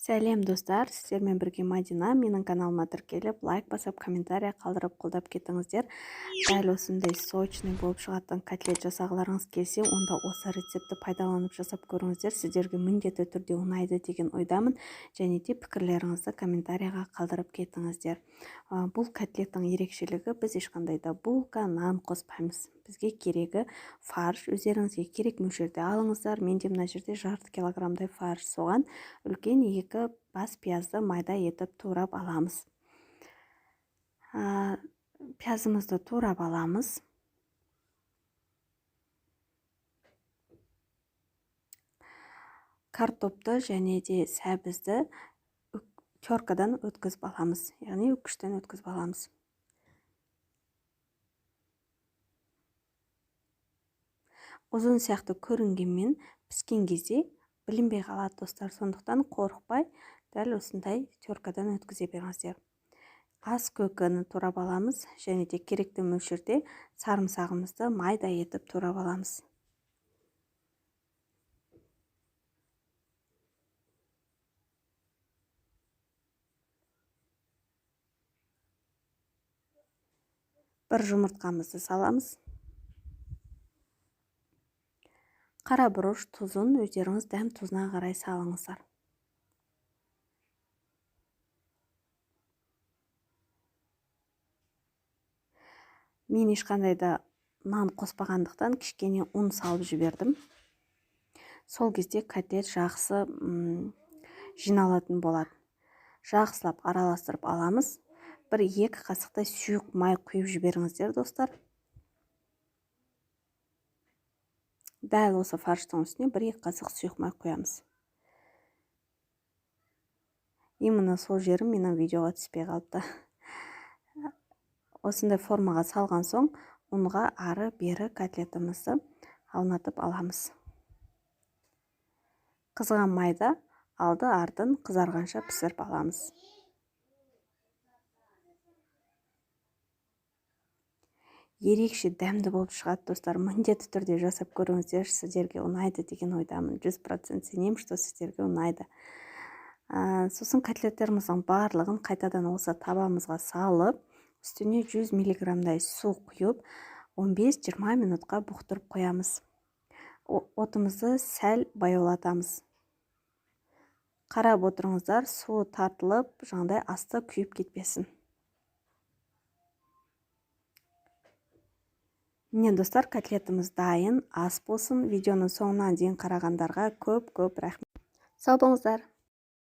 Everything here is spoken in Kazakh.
Сәлем, достар! Сіздермен бірге Мадина. Менің каналыма тіркеліп, лайк басып, комментарий қалдырып, қолдап кетіңіздер. Дәл осындай сочный болып шығатын котлет жасағыларыңыз келсе, онда осы рецептті пайдаланып жасап көріңіздер. Сіздерге міндетті түрде ұнайды деген ойдамын. Және де пікірлеріңізді комментарийға қалдырып кетіңіздер. Бұл котлеттің ерекшелігі: біз ешқандай да булка, нан қоспаймыз. Бізге керегі фарш. Өздеріңізге керек мөлшерде алыңыздар. Менде мына жерде жарты килограммдай фарш. Соған үлкен екі бас пиязды майда етіп турап аламыз. Пиязымызды турап аламыз. Картопты және де сәбізді теркадан өткізіп аламыз, яғни үккіштен өткізіп аламыз. Ұзын сияқты көрінгенмен, піскен кезде білінбей қалады, достар. Сондықтан қорықпай, дәл осындай теркадан өткізе беріңіздер. Ас көкіні турап аламыз және де керекті мөлшерде сарымсағымызды майда етіп турап аламыз. Бір жұмыртқамызды саламыз. Қара бұрыш, тұзын өздеріңіз дәм тұзына қарай салыңыздар. Мен ешқандай да нан қоспағандықтан, кішкене ұн салып жібердім. Сол кезде котлет жақсы жиналатын болады. Жақсылап араластырып аламыз. Бір екі қасықтай сұйық май құйып жіберіңіздер, достар. Дәл осы фарштың үстіне бір екі қасық сұйық май құямыз. Именно сол жерім менің видеоға түспей қалыпты. Осындай формаға салған соң, ұнға ары бері котлетімізді аунатып аламыз. Қызған майда алды артын қызарғанша пісіріп аламыз. Ерекше дәмді болып шығады, достар. Міндетті түрде жасап көріңіздер, сіздерге ұнайды деген ойдамын. 100% сенемін, что сіздерге ұнайды. Сосын котлеттеріміздің барлығын қайтадан осы табамызға салып, үстіне 100 миллиграммдай су құйып, 15-20 минутқа бұқтырып қоямыз. Отымызды сәл баяулатамыз. Қарап отырыңыздар, су тартылып, жаңағыдай асты күйіп кетпесін. Міне, достар, котлетіміз дайын. Ас болсын! Видеоның соңына дейін қарағандарға көп көп рахмет. Сау болыңыздар!